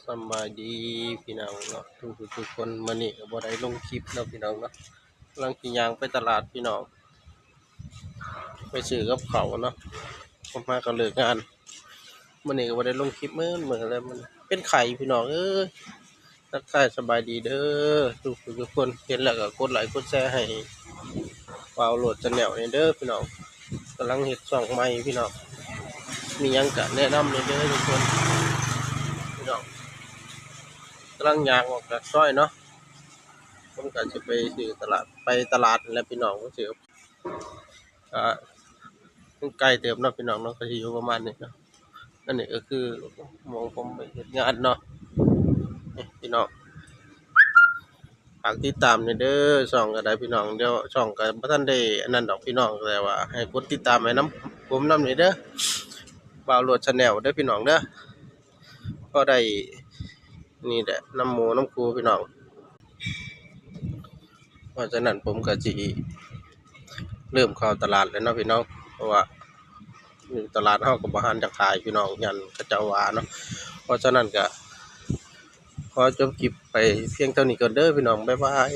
ສະບາຍດີພີ່ນ້ອງເນາະ ທຸກໆຄົນ. ມື້ນີ້ກໍບໍ່ໄດ້ລົງຄລິບເນາະພີ່ນ້ອງເນາະ, ກຳລັງຊິຍ່າງໄປຕະຫຼາດພີ່ນ້ອງ ໄປຊື້ກັບເຂົ້າເນາະ, ເພາະວ່າກໍເລີກງານ. ມື້ນີ້ກໍບໍ່ໄດ້ລົງຄລິບເໝິດມື້ແລ້ວ, ມັນເປັນໄຂ້ພີ່ນ້ອງເອີຍ. ທັກທາຍສະບາຍດີເດີ ທຸກໆຄົນ, ເຫັນແລ້ວກໍກົດໄລກົດແຊໃຫ້ບ່າວໂລດ Channel ແດ່ເດີພີ່ນ້ອງ. ກຳລັງເຮັດຊ່ອງໃໝ່ພີ່ນ້ອງ, ມີຫຍັງກໍແນະນຳແດ່ເດີທຸກຄົນ. ພີ່ນ້ອງ ກຳລັງຍ່າງອອກຈາກຊອຍເນາະ, ເພິ່ນກໍຊິໄປຊື້ຕະຫຼາດ ໄປຕະຫຼາດນັ້ນແຫຼະພີ່ນ້ອງ. ມັນຊິ ກໍມັນໄກເຕີບເນາະພີ່ນ້ອງເນາະ, ກໍຊິຢູ່ປະມານນີ້ເນາະ. ອັນນີ້ກໍຄືໝ່ອງຜົມໄປເຮັດງານເນາະ ນີ້ພີ່ນ້ອງ. ຝາກຕິດຕາມແດ່ເດີ ຊ່ອງກໍໄດ້ພີ່ນ້ອງ, ດຽວຊ່ອງກໍບໍ່ທັນໄດ້ອັນນັ້ນດອກພີ່ນ້ອງ, ແຕ່ວ່າໃຫ້ກົດຕິດຕາມໃຫ້ນຳ ຜົມນຳແດ່ເດີ ບ່າວໂລດ Channel ເດີພີ່ນ້ອງເດີ. ພໍໄດ້ນີ້ແຫຼະ ນຳໝູ່ນຳຄູ່ພີ່ນ້ອງ. ເພາະສະນັ້ນຜົມກໍຊິເລີ່ມເຂົ້າຕະຫຼາດແລ້ວເນາະພີ່ນ້ອງ, ເພາະວ່າຢູ່ຕະຫຼາດເຮົາກໍບໍ່ທັນຈະຂາຍພີ່ນ້ອງ, ຢ້ານເຂົາເຈົ້າວ່າເນາະ. ເພາະສະນັ້ນກໍຂໍຈົບຄລິບໄປພຽງເທົ່ານີ້ກ່ອນເດີພີ່ນ້ອງ, ບາຍບາຍ.